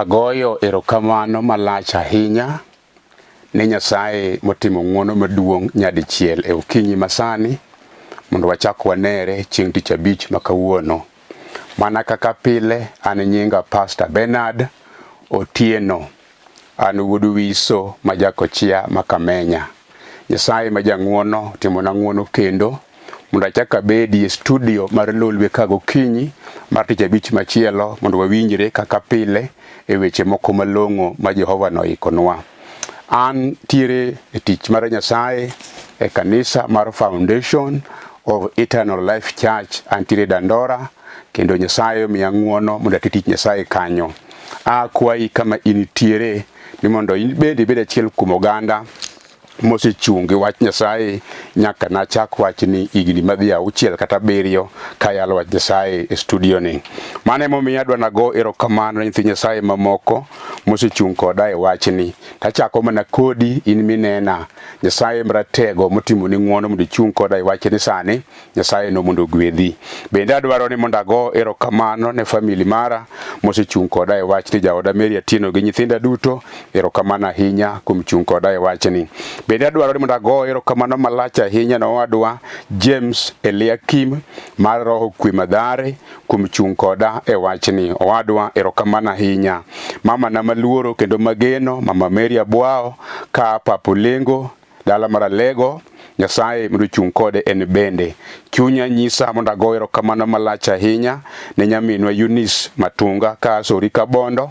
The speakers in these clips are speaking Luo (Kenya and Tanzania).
Agoyo erokamano malach ahinya ne Nyasaye motimo ng'wono maduong' nyadichiel e okinyi masani mondo wachak wanere chieng' tich abich ma kawuono. Mana kaka pile, an nyinga Pastor Bernard Otieno. An wuod Wiso ma Jakochia ma Kamenya. Nyasaye ma jang'wono otimona ng'wono kendo mondo achak abedi e studio mar Lolwe ka gokinyi mar tich abich machielo mondo wawinjre kaka pile e weche moko malong'o ma Jehova noikonwa. An tiere e tich mar Nyasaye e kanisa mar Foundation of Eternal Life Church antiere Dandora kendo Nyasaye omiya ng'wono mondo ati tich Nyasaye kanyo. Akwayi kama intiere ni mondo in bende ibed achiel kuom oganda mosechung' gi wach Nyasaye nyaka nachak wachni higni madhi auchiel kata abiriyo kayalo wach Nyasaye e studio ni. Mano emomiyo adwa nago erokamano ne nyithi Nyasaye mamoko mosechung' koda e wachni. Tachako mana kodi in minena. Nyasaye maratego motimoni ng'wono mondo ichung' koda e wachni sani. Nyasaye no mondo ogwedhi. Bende adwaro ni mondo ago erokamano ne famili mara mosechung' koda e wachni, jaoda Mary Atieno gi nyithinda duto, erokamano ahinya kuom chung' koda e wachni. Bende adwaro ni mondo ago erokamano malach ahinya ne owadwa James Eliakim mar Roho Kwe Madhare kuom chung' koda e wachni. Owadwa erokamano ahinya. Mama na maluoro kendo mageno, Mama Mary Abwao ka Papolengo dala mar Alego, Nyasaye mondo ochung' kode en bende. Chunya nyisa mondo ago erokamano malach ahinya ne nyaminwa Eunice Matunga ka Asori Kabondo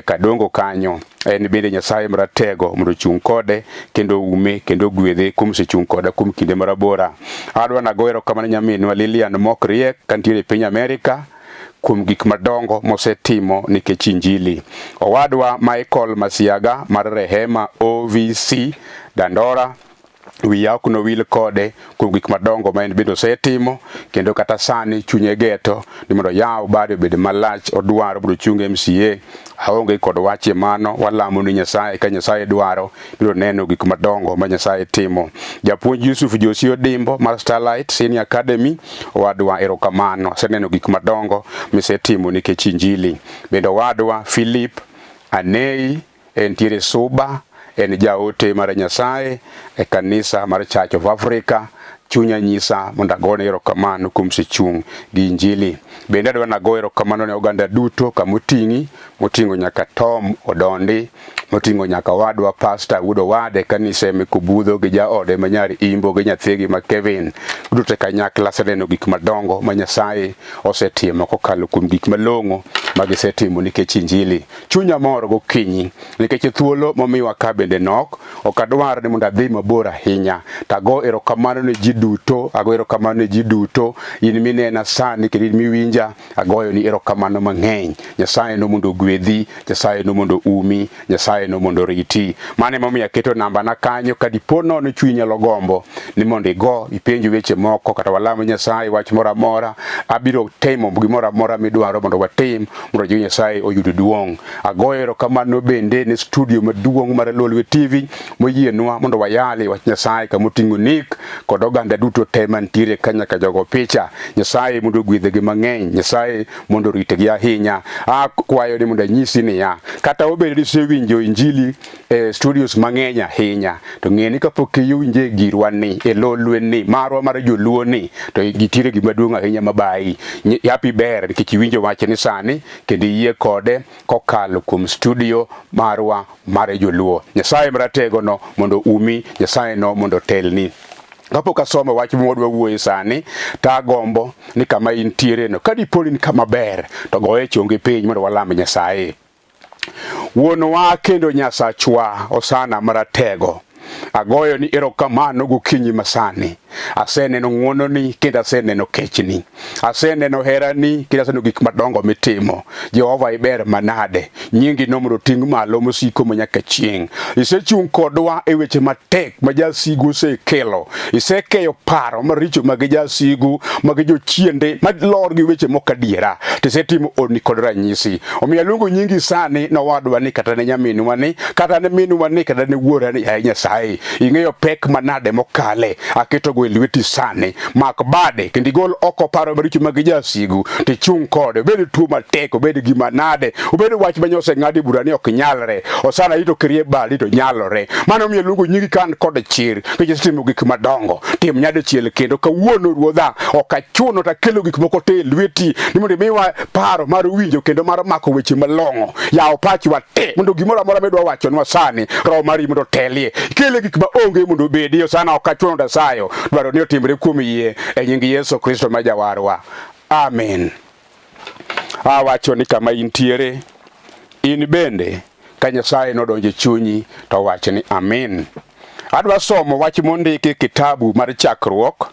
Kadongo kanyo. En bende Nyasaye maratego mondo ochung' kode kendo oume kendo ogwedhe kuom osechung' koda kuom kinde marabora. Adwa nago erokamano nyaminwa Lilian Mokriek kantiere e piny Amerika kuom gik madongo mosetimo nikech Injili. Owadwa Michael Masiaga mar Rehema OVC Dandora wiya ok nowil kode kuom gik madongo ma en bende osetimo kendo kata sani chunye geto ni mondo oyaw bade obed malach odwaro mondo ochung MCA aonge kod wach e mano walamo ni Nyasaye ka Nyasaye dwaro biro neno gik madongo ma Nyasaye timo. Japuonj Yusuf Josi Odimbo mar Starlight Senior Academy owadwa erokamano aseneno gik madongo misetimo nikech Injili. Bende owadwa Philip Anei entiere Suba en jaote mar Nyasaye e kanisa mar Church of Africa. Chunya nyisa mondo agone erokamano kuom sechung' gi Injili. Bende adwa nago erokamano ne oganda duto kamoting'i, moting'o nyaka Tom Odondi, moting'o nyaka wadwa Pastor Wuod Owade kanise Mekubudho gi jaode ma nyar Imbo gi nyathigi ma Kevin. Duto e kanyakla aseneno gik madongo ma Nyasaye osetimo kokalo kuom gik malong'o ma gisetimo nikech Injili. Chunya mor gokinyi nikech thuolo momiwa ka bende nok, ok adwar ni mondo adhi mabor ahinya. To ago erokamano ne ji duto, ago erokamano ne ji duto, in minena sani kendo in miwinja, agoyo ni erokamano mang'eny. Nyasaye no mondo ogwedhi, Nyasaye no mondo umi, Nyasaye no mondo oriti. Mano emomiyo aketo namba na kanyo ka dipo nono chunyi nyalo gombo ni mondo igo ipenj weche moko kata walam Nyasaye wach moro amora. Abiro timo gimoro amora midwaro mondo watim mondo jo Nyasaye oyud duong'. Agoyo erokamano bende ne studio maduong' mar Lolwe TV moyienwa mondo wayali wach Nyasaye kama oting'o Nick kod oganda duto te mantiere ka nyaka jogo picha. Nyasaye mondo ogwedhgi mang'eny, Nyasaye mondo oritgi ahinya. Akwayo ni mondo anyisi niya, kata obedo ni isewinjo Injili e studios mang'eny ahinya, to ng'e ni kapok iwinje girwa ni, e lolwe ni, marwa mar joluo ni, to nitiere gima duong' ahinya mabayi. Yapi ber nikech iwinjo wachni sani kendo iyie kode kokalo kuom studio marwa mar joluo. Nyasaye maratego no mondo umi, Nyasaye no mondo otelni. Kapok asomo wach mwadwa wuoye sani, to agombo ni kama intiere no, ka dipo ni in kama ber, to goye chongi piny mondo walam Nyasaye. Wuonwa kendo Nyasachwa, Osana maratego, agoyo ni erokamano gokinyi masani. Aseneno ng'wononi kendo aseneno kechni. Aseneno herani kendo aseneno gik madongo mitimo. Jehova iber manade. Nyingi no mondo oting' malo mosiko manyaka chieng'. Isechung' kodwa e weche matek ma jasigu osekelo. Isekeyo paro maricho mag jasigu, mag jochiende, malor gi weche mok adiera. To isetimo honni kod ranyisi. Omiyo aluongo nyingi sani nowadwa ni kata ne nyaminwa ni, kata ne minwa ni, kata ne wuora ni, yaye Nyasaye. Ing'eyo pek manade mokale. Aketogo e lweti sani. Mak bade kendo igol oko paro maricho mag jasigu to ichung' kode. Obed tuo matek, obed gima nade, obed wach ma nyose ng'adi bura ni ok nyalre. Osana ito kirie badi to nyalore. Mano omiyo luongo nyingi ka an kod chir nikech isetimo gik madongo. Tim nyadichiel kendo kawuono Ruodha ok achuno to akelo gik moko te e lweti ni mondo imiwa paro mar winjo kendo mar mako weche malong'o. Yaw pachwa te mondo gimoro amora midwa wachonwa sani roho mari mondo otelie. Kele gik ma onge mondo obedi. Osana ok achuno to asayo dwaro ni otimre kuom yie e nying Yesu Kristo ma Jawarwa. Amen. Awacho ni kama intiere in bende ka Nyasaye nodonjo e chunyi to wach ni amin. Adwa somo wach mondiki e kitabu mar Chakruok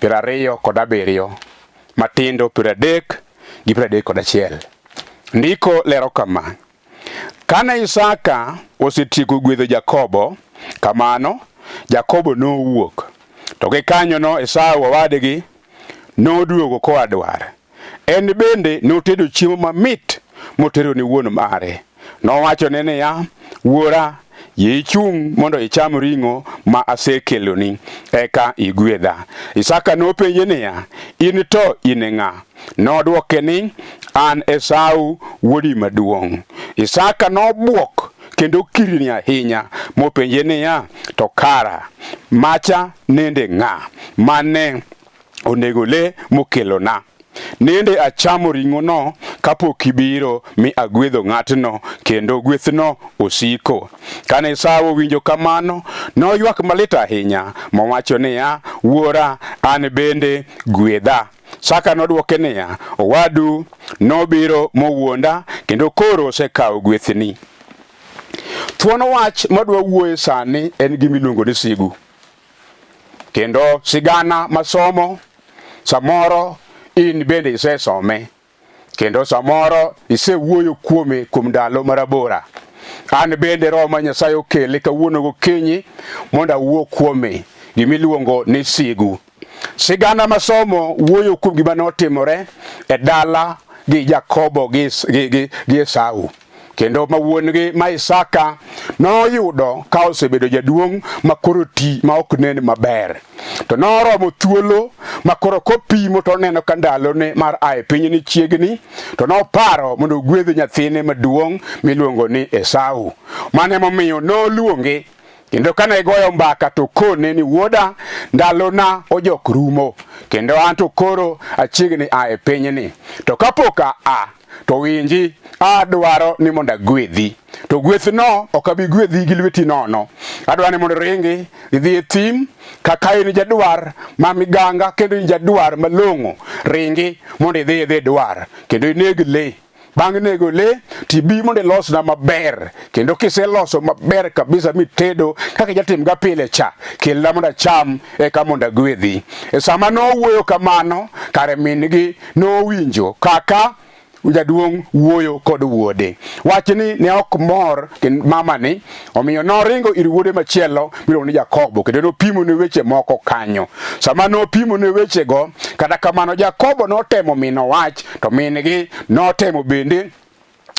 27 matindo 30 gi 31. Ndiko lero kama: Kane Isaka osetieko gwedho Jakobo kamano, Jakobo nowuok. To gikanyono Esau owadgi noduogo koa dwar. En bende notedo chiemo mamit motero ne wuon mare. Nowachone niya, Wuora, yie ichung' mondo icham ring'o ma asekeloni, eka igwedha. Isaka nopenje niya, In to in ng'a? Nodwoke ni, An Esau wuodi maduong'. Isaka nobwok kendo kirini ahinya mopenje niya, To kara, macha nende ng'a mane onego le mokelona? Nende achamo ring'ono kapok ibiro mi agwedho ng'atno kendo gwethno osiko. Kane Esau owinjo kamano, noywak malit ahinya mowacho niya, Wuora, an bende gwedha. Saka nodwoke niya, Owadu nobiro mowuonda kendo koro osekawo gwethni. Thuon wach madwa wuoye sani en gima iluongo ni sigu. Kendo sigana masomo samoro in bende isesome kendo samoro isewuoyo kuome kuom ndalo marabora. An bende Roho ma Nyasaye okele kawuono gokinyi mondo awuo kuome gimiluongo ni sigu. Sigana masomo wuoyo kuom gima notimore e dala gi Jakobo gi Esau kendo ma wuon-gi ma Isaka noyudo ka osebedo jaduong' ma koro ti ma ok nen maber. To noromo thuolo ma koro kopimo to oneno ka ndalone mar a e piny ni chiegni, to noparo mondo ogwedh nyathine maduong' miluongo ni Esau. Mano emomiyo noluonge kendo kane goyo mbaka to kone ni wuoda, ndalona ojok rumo, kendo an to koro achiegni a e pinyni. To kapok aa, to winji, adwaro ni mondo agwedhi. To gwethno ok abi gwedhi gi lweti nono. Adwaro ni mondo iringi idhi e thim kaka in jadwar ma miganga kendo in jadwar malong'o. Ringi mondo idhi idhi dwar kendo ineg le. Bang' nego le tibi mondo ilosna maber kendo kiseloso maber kabisa mitedo kaka ijatimga pile cha, kelna mondo acham eka mondo agwedhi. E sama nowuoyo kamano, kare min-gi nowinjo kaka jaduong' wuoyo kod wuode. Wachni ne ok mor mamani, omiyo noringo ir wuode machielo miluongo ni Jakobo kendo nopimone weche moko kanyo. Sama nopimone wechego, kata kamano Jakobo notemo mino wach to min-gi notemo bende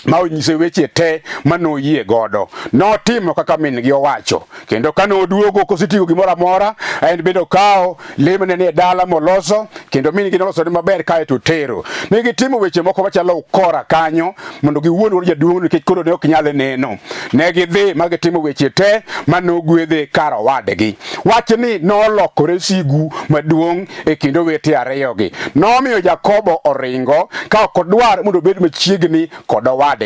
ma onyise weche te ma noyie godo. Notimo kaka min-gi owacho, kendo kane oduogo kosetieko gimoro amora, en bende okawo le mane nie dala moloso, kendo min-gi nolosone maber kae to otero. Ne gitimo weche moko machalo ukora kanyo mondo giwuond godo jaduong' nikech koro ne ok nyal neno. Ne gidhi ma gitimo weche te ma nogwedhe kar owadgi. Wachni nolokore sigu maduong' e kind owete ariyogi. Nomiyo Jakobo oringo ka ok odwar mondo obed machiegni kod owadgi.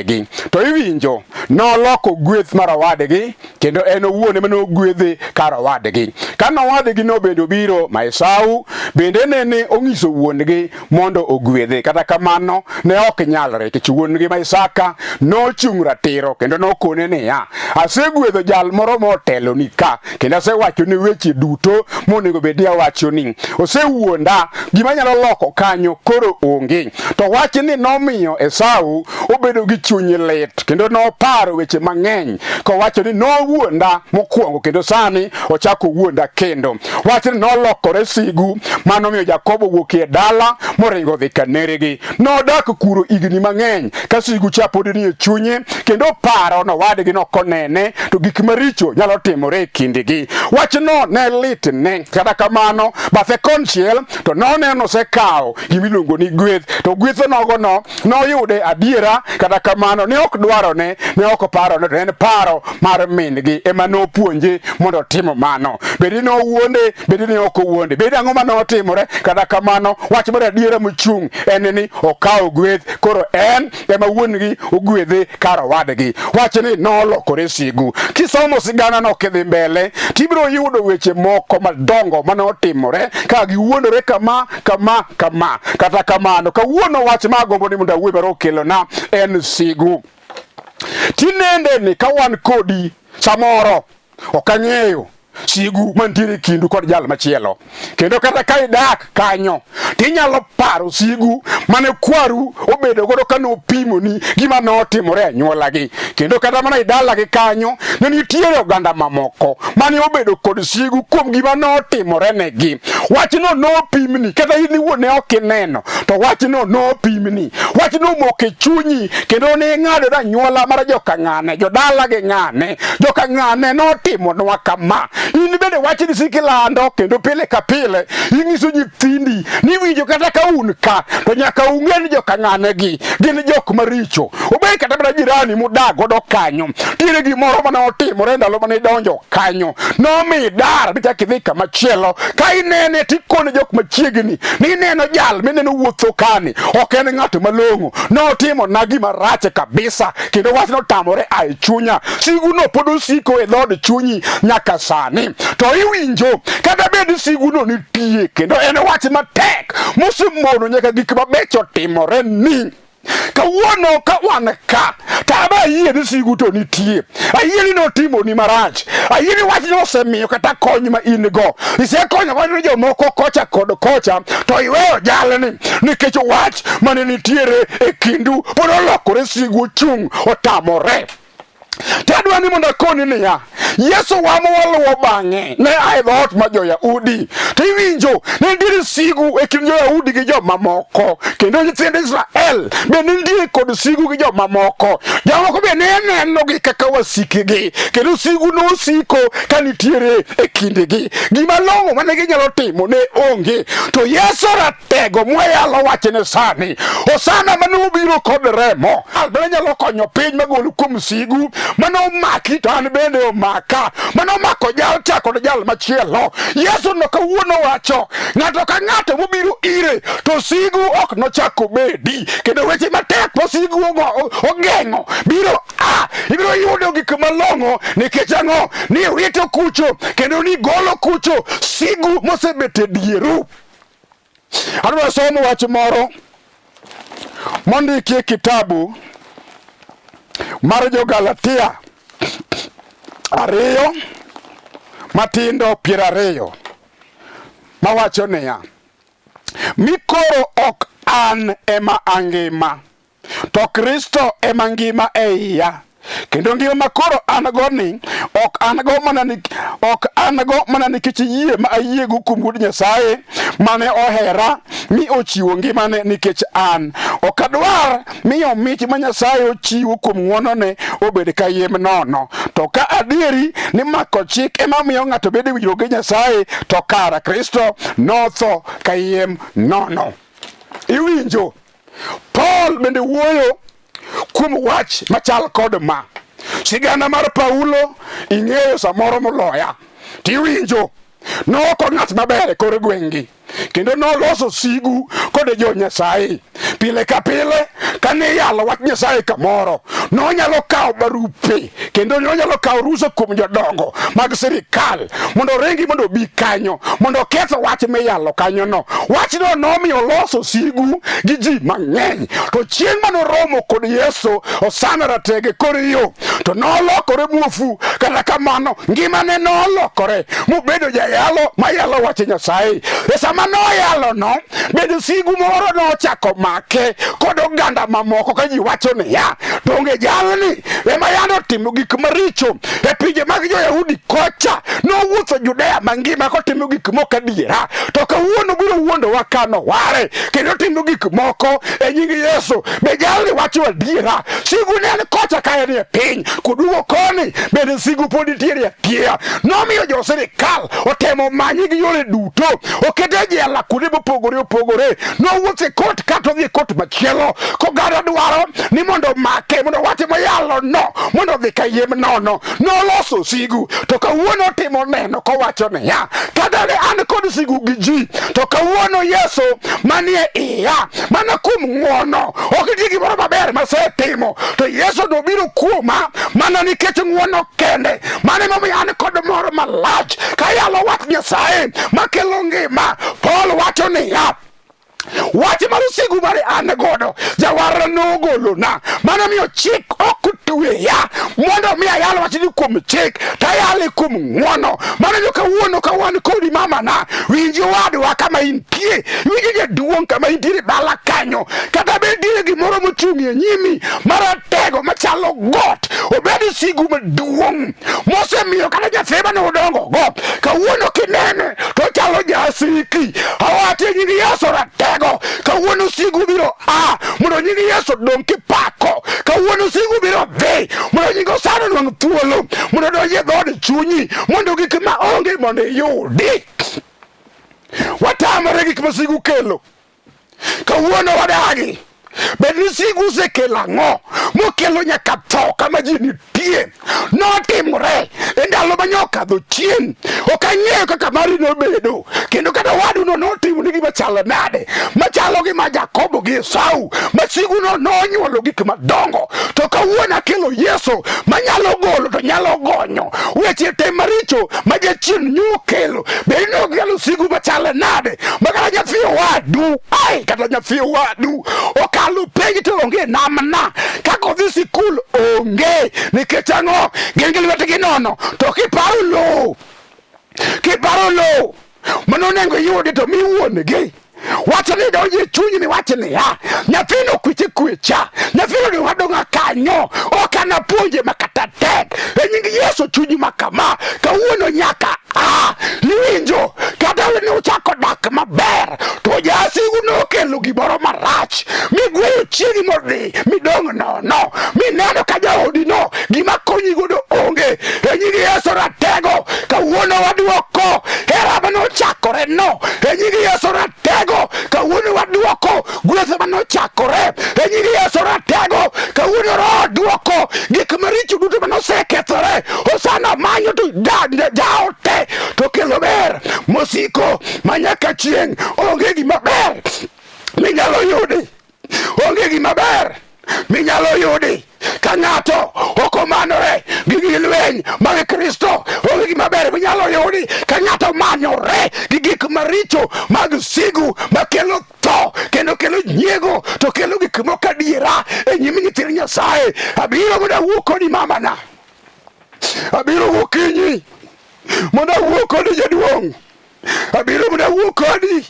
To iwinjo, noloko gweth mar owadgi kendo en owuon ema nogwedhe kar owadgi. Ka owadgi no bende obiro ma Esau bende nene onyiso wuon-gi mondo ogwedhe. Kata kamano ne ok nyalre nikech wuon-gi ma Isaka nochung' ratiro kendo nokone niya, asegwedho jal moro moteloni ka kendo asewachone weche duto monego bed ni awachoni. Osewuonda, gima nyalo loko kanyo koro onge. To wachni nomiyo Esau obedo gi chuny lit kendo noparo weche mang'eny kowacho ni nowuonda mokwongo kendo sani ochako owuonda. kendo. Wachni nolokore sigu manomiyo Jakobo owuok e dala moringo dhi kaneregi. Nodak kuro higni mang'eny ka sigu cha pod nie chunye kendo paro nowadgi nokonene to gik maricho nyalo timore e kindgi. Wachno ne litne. Kata kamano, bathe konchiel to noneno osekawo gimiluongo ni gweth to gweth nogono noyude adiera. Kata kamano ne ok dwarone, ne ok oparone, to en paro mar min-gi ema nopuonje mondo otim mano. Bed ni nowuonde, bed ni ok owuonde, bed ang'o ma notimore, kata kamano wach mar adiera mochung' en ni okawo gweth, koro en ema wuon-gi ogwedhe kar owadgi. Wachni nolokore sigu. Kisomo siganano kidhi mbele, tibiro yudo weche moko madongo mane otimore ka giwuondore kama kama kama. Kata kamano, kawuono wach ma agombo ni mondo awuoye mar okelona en sigu. Tinende ni ka wan kodi samoro ok ang'eyo sigu mantiere e kindu kod jal machielo. Kendo kata ka idak kanyo, tinyalo paro sigu mane kwaru obedo godo ka nopimoni gima notimore e anyuolagi. Kendo kata mana e dalagi kanyo, ne nitiere oganda mamoko mane obedo kod sigu kuom gima notimore negi. Wachno nopimni, kata in iwuon ne ok ineno, to wachno nopimni. Wachno omoko e chunyi, kendo ne ing'ado ni anyuola mar joka ng'ane, jodala gi ng'ane, joka ng'ane notimonwa kama. In bende wachni sik ilando kendo pile ka pile inyiso nyithindi ni winjo kata ka un ka to nyaka ung'e ni joka ng'ane gi gin jok maricho. Obed kata mana jirani mudak godo kanyo, nitiere gimoro mane otimore ndalo mane idonjo kanyo nomi dar michak idhi kama chielo. Ka inene tikone jok machiegni ni ineno jal mineno wuotho kani ok en ng'at malong'o, notimo na gima rach kabisa kendo wachno otamore a e chunya. Siguno pod osiko e dhood chunyi nyaka sani. To iwinjo kata bed siguno nitie kendo en wach matek mosemono nyaka gik mabecho timore ni kawuono ka wan ka to aba ayie ni sigu to nitie, ayie ni notimoni marach, ayie ni wachno osemiyo kata kony ma in go isekonyo godo jomoko kocha kod kocha, to iweyo jalni nikech wach mane nitiere e kindu pod olokore sigu ochung' otamore. To adwa ni mondo akoni niya, Yesu wa mawaluwo bang'e ne a e dhoot mar jo-Yahudi. To iwinjo, ne nitiere sigu e kind jo-Yahudi gi jomamoko, kendo nyithind Israel be ne nitie kod sigu gi jomamoko. Jomamoko be ne nenogi kaka wasikgi, kendo sigu nosiko ka nitiere e kindgi. Gima long'o mane ginyalo timo ne onge. To Yesu ratego mwayalo wachne sani, Hosana mane obiro kod remo, mane nyalo konyo piny magol kuom sigu mane omaki to an bende omaka, mane omako jal cha kod jal machielo. Yesu no kawuono wacho, ng'ato ka ng'ato mobiro ire to sigu ok nochak obedi, kendo weche matek ma sigu ogeng'o biro a ibiro yudo gik malong'o nikech ang'o? Ni wito kucho kendo ni golo kucho sigu mosebet e dieru. Adwa somo wach moro mondiki e kitabu mar jo-Galatia 2 matindo 20 mawacho niya, mi koro ok an ema angima, to Kristo ema ngima e iya. Kendo ngima ma koro an go ni ok an go mana ni ok an go mana nikech yie ma ayiego kuom Wuod Nyasaye mane ohera mi ochiwo ngimane nikech an. Ok adwar miyo mich ma Nyasaye ochiwo kuom ng'wonone obed kayiem nono. To ka adieri ni mako chik ema miyo ng'ato bedo e winjruok gi Nyasaye, to kara Kristo notho kayiem nono. Iwinjo? Paul bende wuoyo kuom wach machal kod ma. Sigana mar Paulo ing'eyo samoro moloya. Tiwinjo, noko ng'at maber e kor gweng'gi kendo noloso sigu kod jo Nyasaye. Pile ka pile kane iyalo wach Nyasaye kamoro, nonyalo kawo barupe kendo nonyalo kawo rusa kuom jodongo mag sirikal mondo oringi mondo obi kanyo mondo oketh wach miyalo kanyono. Wachno nomiyo oloso sigu gi ji mang'eny. To chieng' mane oromo kod Yesu, Osana Ratege kor yo, to nolokore muofu Kata kamano ngimane nolokore mobedo jayalo mayalo wach Nyasaye. E sama noyalo no, bende sigu moro nochako make kod oganda mamoko ka ji wacho niya, donge jalni ema yande otimo gik maricho e pinje mag jo-Yahudi kocha, nowuotho Judea mangima kotimo gik moko adiera, to kawuono biro wuondowa ka noware kendo timo gik moko e nying Yesu. Be jalni wacho adiera? Sigu ne en kocha ka en e piny, koduogo koni bende sigu pod nitiere atiya. Nomiyo jo sirikal otemo manye gi yore duto, okete e jela kuonde mopogore opogore, nowuotho e kot kata odhi e kot machielo koganda dwaro ni mondo omake mondo wach moyalo no mondo odhi kayiem nono. Noloso sigu to kawuono otimo neno kowacho niya, kata ne an kod sigu gi ji to kawuono Yesu manie iya mana kuom ng'wono ok nitie gimoro maber masetimo to Yesu nobiro kuoma mana nikech ng'wono kende. Mano emomiyo an kod mor malach kayalo wach Nyasaye makelo ngima. Paul wacho niya, wach mar sigu mane an godo jawarna nogolona, mano miyo chik ok tweya mondo mi ayal wachni kuom chik to ayale kuom ng'wono. Mano yo kawuono ka wan kodi mamana, winji owadwa kama intie, winji jaduong' kama intiere dala kanyo, kata bed nitiere gimoro mochung' e nyimi maratego machalo got, obed sigu maduong' mosemiyo kata nyathi mane udongogo kawuono kinene to ochalo jasiki. Awacho e nying Yesu ratego, kawuono sigu biro a mondo nying Yesu dong' kipako. Kawuono sigu biro dhi mondo nying Osana onwang' thuolo mondo odonj e dhood chunyi mondo gik ma onge mondo iyudi. Watamore gik ma sigu kelo. Kawuono wadagi. Bed ni sigu osekelo ang'o mokelo nyaka tho kama ji nitie. Notimore e ndalo ma nyokadho chien. Ok ang'eyo kaka mari nobedo kendo kata waduno notimo ni gima chalo nade, machalo gi ma Jakobo gi Esau, ma siguno nonyuolo gik madongo. To kawuono akelo Yesu manyalo golo to nyalo gonyo weche te maricho ma jachien nyokelo. Bed ni okelo sigu machalo nade, ma kata nyathi owadu, ai kata nyathi owadu okalo penj to onge namna kaka odhi sikul onge nikech ang'o? Gin gi lwetgi nono. To kiparo lowo, kiparo lowo mano onego iyudi to mi wuon-gi wacho ni donjo e chunyi miwach niya, nyathino kweche kwecha, nyathino dong' adong'a kanyo, ok anapuonje ma kata tek. E nying Yesu chunyi ma kama kawuono nyaka a iwinjo kata ni uchako dak maber to jasigu nokelo gimoro marach migweyo chiegi modhi midong' nono mineno ka jaodino gima konyi godo onge. E nying Yesu ratego kawuono waduoko hera manochakore no. E nying Yesu ratego kawuono waduoko gweth manochakore. E nying Yesu ratego kawuono Roho duoko gik maricho duto manosekethore. Hosana manyo to jaote to kelo ber mosiko manyaka chieng'. Onge gima ber minyalo yudi, onge gima ber minyalo yudi ka ng'ato ok omanore gi gig lweny mag Kristo. Onge gima ber minyalo yudi ka ng'ato omanyore gi gik maricho mag sigu makelo tho kendo kelo nyiego to kelo gik moko adiera e nyim nyithind Nyasaye. Abiro mondo awuo kodi mamana, abiro gokinyi mondo awuo kodi jaduong', abiro mondo awuo kodi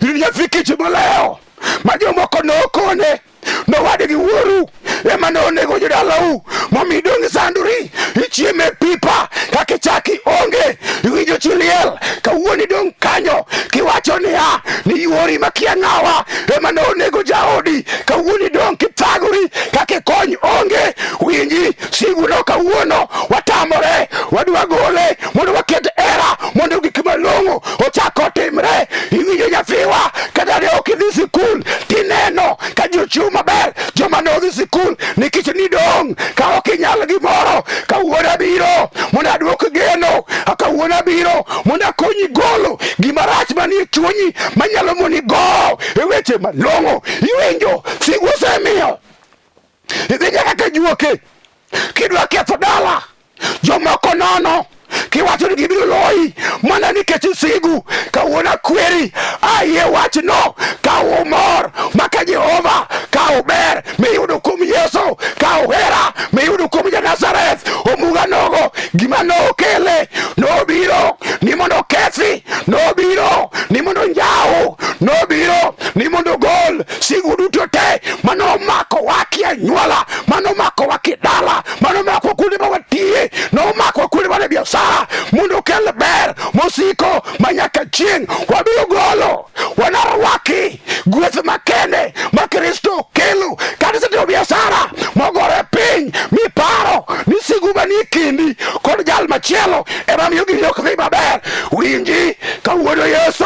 in nyathi kich molewo ma jomoko nokone nowadgi wuoru ema nonego jodalau momi idong' isandori ichiemo e pipa kaka ichaki onge iwinjo chi liel kawuono idong' kanyo kiwacho niya ni yuori makia ng'awa ema nonego jaodi kawuono idong' kithagori kaka ikony onge winji siguno kawuono watamore wadwa gole mondo waket era mondo gik malong'o ochak otimre. Iwinjo nyathiwa, kata ne ok idhi sikul tineno ka ji ochiwo maber joma ne odhi sikul nikech nidong' ka ok inyal gimoro. Kawuono abiro mondo aduok geno, kawuono abiro mondo akonyi golo gima rach manie chunyi manyalo moni gowo e weche malong'o. Iwinjo sigu osemiyo idhi nyaka ka juoke kidwa ketho dala jomoko nono kiwacho ni gibiro loyi mana nikech sigu. Kawuono akweri, ayie wachno. Kaw mor maka Jehova, kaw ber miyudo kuom Yesu, kaw hera miyudo kuom ja Nazareth. Omuga nogo gima Nobiro ni mondo ogol sigu duto te manomakowa kianyuola, manomakowa kidala, manomakowa kuonde ma watiye, nomakowa kuonde wan e biashara, mondo okel ber mosiko manyaka chieng'. Wabiro golo, wanarwaki gweth makende ma Kristo kelo. Kata isetimo biashara mogore piny miparo ni sigu manie kindi kod jal machielo ema miyo gini ok dhi maber, winji kawuono Yesu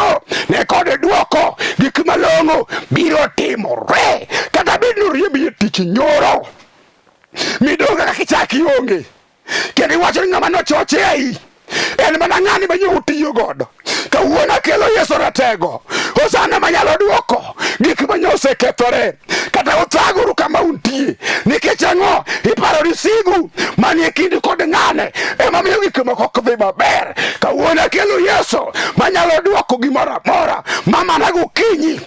ne kod dwoko gik malong'o biro timore. Kata bed ni oriembi e tich nyoro midong' kaka kichak ionge, kendo iwacho ni ng'ama nochoche ei en mana ng'ani ma nyo utiyo godo. Kawuono akelo Yesu ratego, Hosana manyalo dwoko gik ma nyo osekethore. Kata uthaguru kama untie, nikech ang'o? Iparo ni sigu manie kindi kod ng'ane ema miyo gik moko ok dhi maber. Kawuono akelo Yesu manyalo dwoko gimoro amora ma mana gokinyi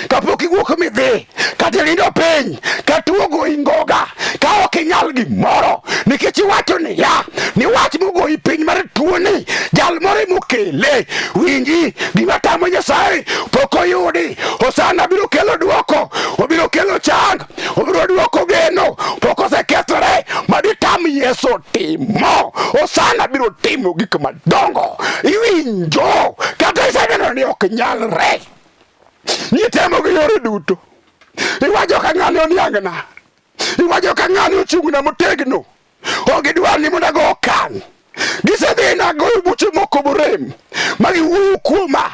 kapok iwuok midhi, kata inindo piny, kata ogoyi ngoga, ka ok inyal gimoro, nikech iwacho niya, ni wach mogoyi piny mar tuoni, jal moro emokele. Winji, gima tamo Nyasaye pok oyudi. Hosana biro kelo dwoko, obiro kelo chang, obiro dwoko geno, pok osekethore maditam Yesu timo. Hosana biro timo gik madongo. Iwinjo, kata iseneno ni ok nyalre, nitemo gi yore duto. Iwacho ka ng'ani oniang'na, iwacho ka ng'ani ochung'na motegno, ok gidwar ni mondo ago okang'. Gisedhina goyo buche moko morem ma giwuoyo kuoma,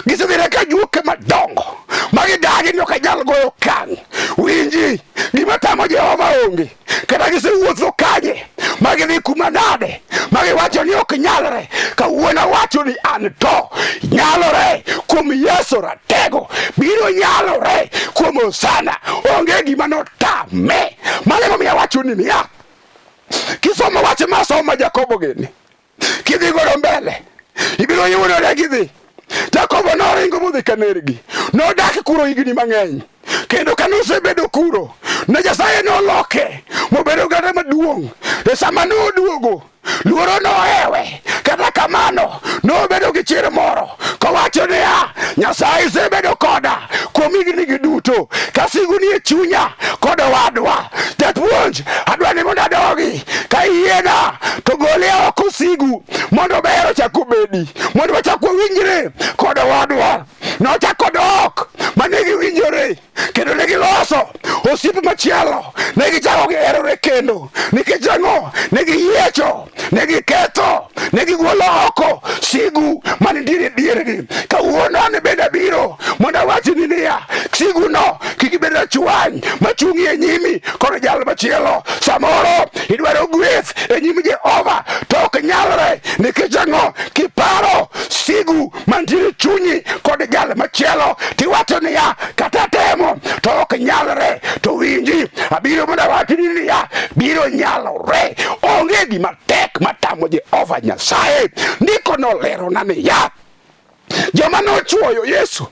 gisedhina ka juoke madongo ma gidagi ni ok anyal goyo okang'. Winji, gima tamo Jehova onge. Kata gisewuotho kanye ma gidhi kuma nade ma giwacho ni ok nyalre, kawuono awacho ni an to nyalore kuom Yesu ratego, biro nyalore kuom Hosana, onge gima notame. Mano emomiyo awacho ni niya, kisomo wach ma soma Jakobo gini, kidhi godo mbele ibiro yudo ne gidhi. Jakobo noringo modhi kanergi, nodak kuro higni mang'eny, kendo kane osebedo kuro ne Nyasaye noloke mobedo oganda maduong'. E sama noduogo, luoro nohewe. Kata kamano nobedo gi chir moro kowacho niya, Nyasaye osebedo koda kuom higni gi duto, ka sigu nie chunya kod owadwa. Japuonj, adwa ni mondo adogi, ka iyiena to gole oko sigu mondo ber ochak obedi, mondo wachak wawinjre kod owadwa. Nochako dok mane giwinjore, kendo ne giloso osiep machielo, ne gichako giherore kendo. Nikech ang'o? Ne giyiecho, ne giketho, ne gigolo oko sigu mane nitiere diergi. Kawuono an bende abiro mondo awachni niya, siguno kik bed rachwany machung'i e nyimi kod jal machielo. Samoro idwaro gweth e nyim Jehova to ok nyalre. Nikech ang'o? Kiparo sigu mantiere chunyi kod jal machielo, tiwacho niya, kata temo to ok nyalre. To winji, abiro mondo awachni niya, biro nyalore. Onge gima tek matamo Jehova Nyasaye. Ndiko nolerona niya, joma nochuoyo Yesu,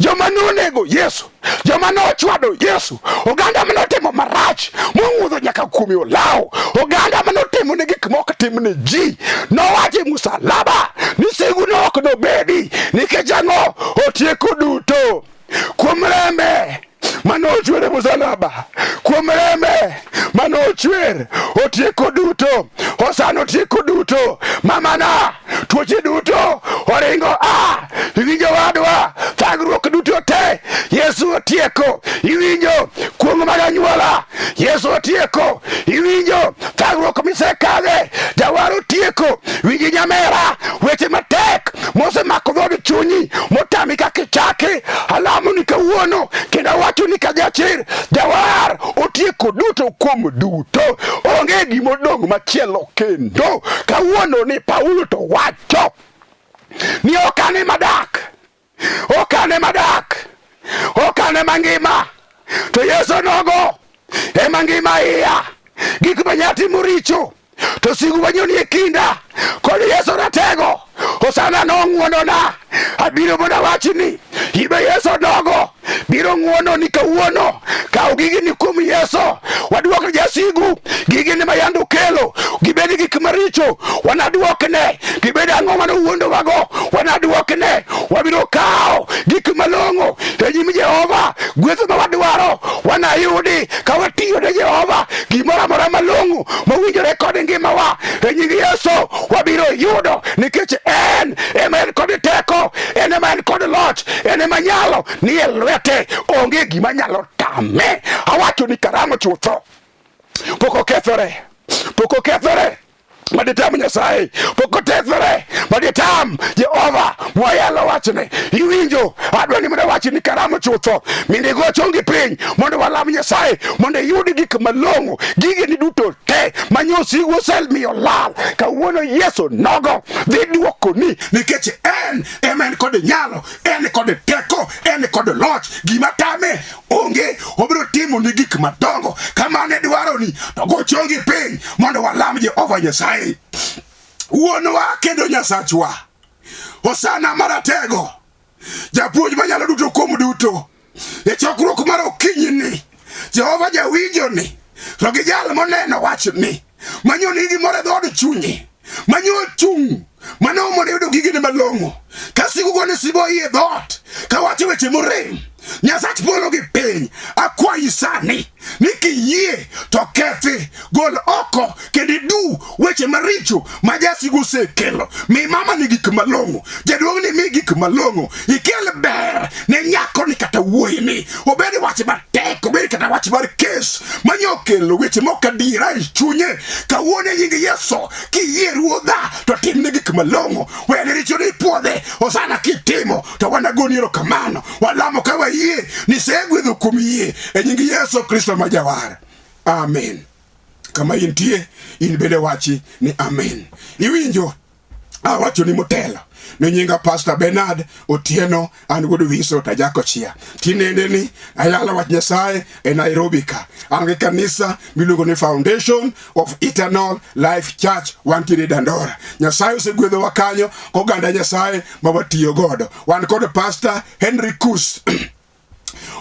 joma nonego Yesu, joma nochwado Yesu, oganda manotimo marach mong'udho nyaka kuome olawo, oganda manotimo ne gik mok tim ne ji, nowacho e musalaba ni sigu no ok nobedi. Nikech ang'o? Otieko duto kuom rembe mane ochwer e musalaba, kuom rembe mane ochwer otieko duto. Hosana otieko duto. Mamana, tuoche duto oringo a. Iwinjo wadwa, thagruok duto te Yesu otieko. Iwinjo kuong' mag anyuola, Yesu otieko. Iwinjo thagruok misekadhe, jawar otieko. Winji nyamera, weche matek mosemako dhood chunyi motami kaka ichaki, alamo ni kawuono kendo awacho ni ka jachir, jawar otieko duto kuom duto, onge gimodong' machielo kendo. Kawuono ni Paulo to wacho ni ok ane madak, ok ane madak, ok ane mangima, to Yesu nogo ema ngima iya. Gik manya timo richo to sigu manyoni e kinda kod Yesu ratego. Hosana nong'wonona. Abiro mondo awachi ni ibe Yesu nogo biro ng'wononi kawuono. Kaw gigini kuom Yesu, waduok jasigu gigini ma yande okelo, gibed gi gik maricho wanaduokne. Gibed ang'o mane owuondowago wanaduokne. Wabiro kawo gik malong'o e nyim Jehova. Gweth ma wadwaro wanayudi ka watiyo ne Jehova. Gimoro amora malong'o mowinjore kod ngimawa e nying Yesu wabiro yudo, nikech en ema en kod teko, en ema en kod loch, en ema nyalo ni e lwete, onge gima nyalo tame. Awacho ni karang'o chutho pok okethore, pok okethore maditam Nyasaye, pok okethore maditam Jehova mwayalo wachne. Iwinjo, adwa ni mondo awach ni karamo chutho mondo igo chongi piny mondo walam Nyasaye mondo iyud gik malong'o, gigeni duto te manyosigu osemiyo lal kawuono Yesu nogo dhi duokoni, nikech en ema en kod nyalo, en kod teko, en kod loch. Gima tame onge, obiro timo ni gik madongo. Kamano e dwaroni, to go chongi piny mondo walam Jehova Nyasaye Wuonwa kendo Nyasachwa. Hosana maratego, japuonj manyalo duto kuom duto, e chokruok mar okinyini, Jehova jawinjoni, to gi jal moneno wachni, manyoni gimoro e dhood chunye, manyo chung' mano mondo yudo gigene malong'o. Ka sigu gone sibo iye dhoot, kawacho weche morem, Nyasach polo gi piny, akwayi sani ni kiyie to kethi, gol oko kendo idu weche maricho ma jasigu osekelo. Mi mama ni gik malong'o, jaduong' ni mi gik malong'o, ikel ber ne nyako ni kata wuoyi ni, obed wach matek, obed kata wach mar kes manyo kelo weche mok adiera e chunye. Kawuono e nying Yesu, kiyie Ruodha to timne gik malong'o, wene richo ni puodhe. Hosana kitimo to wanagoni erokamano, walamo ka wayie ni segwedho kuom yie e nying Yesu Kristo ma Jawar. Amen. Kama intie, in bende wachi ni amen. Iwinjo awacho ni motelo ni nyinga Pastor Bernard Otieno, an wuod Wiso Tajakochia. Tinende ni ayalo wach Nyasaye e Nairobi ka. An gi kanisa miluongo ni Foundation of Eternal Life Church, wantiere Dandora. Nyasaye osegwedhowa kanyo koganda Nyasaye ma watiyo godo. Wan kod Pastor Henry Kus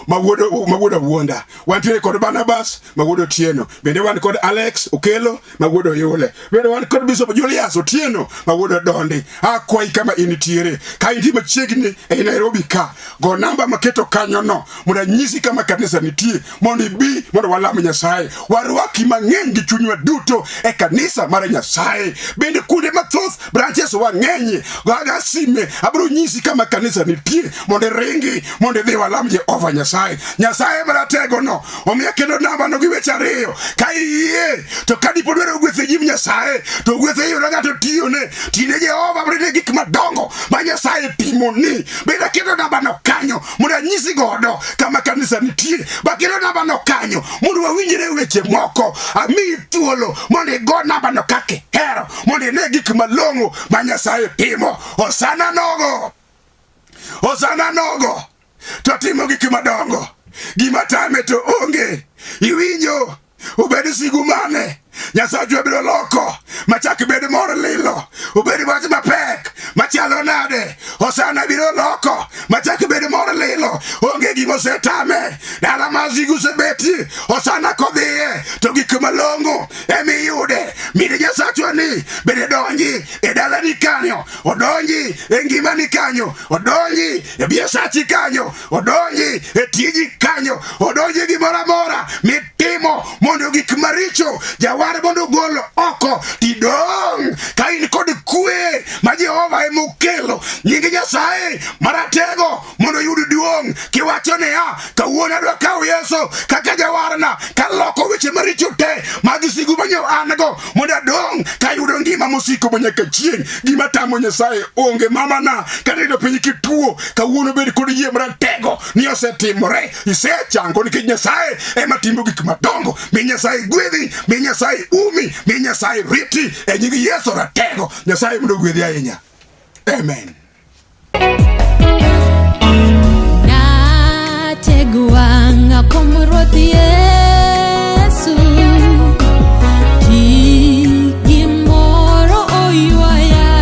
ma wuod Awuonda, wantiere kod Barnabas ma wuod Otieno, bende wan kod Alex Okelo ma wuod Oyule, bende wan kod Bishop Julius Otieno ma wuod Odondi. Akwayi kama intiere, ka intie machiegni ei Nairobi ka, go namba maketo kanyono mondo anyisi kama kanisa nitie, mondo ibi mondo walam Nyasaye, warwaki mang'eny gi chunywa duto e kanisa mar Nyasaye. Bende kuonde mathoth branches wang'eny, goga sime, abiro nyisi kama kanisa nitie mondo iringi mondo idhi walam Jehova Nyasaye. Nyasaye maratego no omiya kendo namba no gi weche ariyo. Ka iyie to ka dipo dwaro gwethe nyim Nyasaye to gwethe yudo ng'ato tiyone, tine Jehova mondo ine gik madongo ma Nyasaye timoni. Bende aketo namba no kanyo mondo anyisi godo kama kanisa nitie. Baketo namba no kanyo mondo wawinjre weche moko. Amiyi thuolo mondo igo namba no kaka ihero mondo ine gik malong'o ma Nyasaye timo. Hosana nogo, Hosana nogo to timo gik madongo, gima tame to onge. Iwinjo obed sigu mane Nyasachwa biro loko machak bed mor lilo, obed wach mapek machalo nade, Hosana biro loko machak bed mor lilo. Onge gima osetame, dala mar sigu osebetie, Hosana kodhiye to gik malong'o emiyude. Mine Nyasachwa ni bende donji e dalani kanyo, odonji e ngimani kanyo, odonji e biasachi kanyo, odonji e tiji kanyo, odonji e gimoro amora mitimo mondo gik maricho jawar mondo ogol oko, tidong' ka in kod kwe ma Jehova emokelo. Nying Nyasaye maratego mondo oyud duong' kiwacho niya, kawuono adwa kawo Yesu kaka jawarna, kaloko weche maricho te mag sigu manyo an go mondo adong' kayudo ngima mosiko manyaka chieng'. Gima tamo Nyasaye onge. Mamana kata yudo piny kituo, kawuono bed kod yie maratego ni osetimore, isechango, nikech Nyasaye ema timo gik madongo. Mi Nyasaye gwedhi, mi Nyasaye umi, mi Nyasaye riti e nying Yesu ratego. Nyasaye mondo ogwedhi ahinya. Amen. Natego wang'a kuom Ruoth Yesu.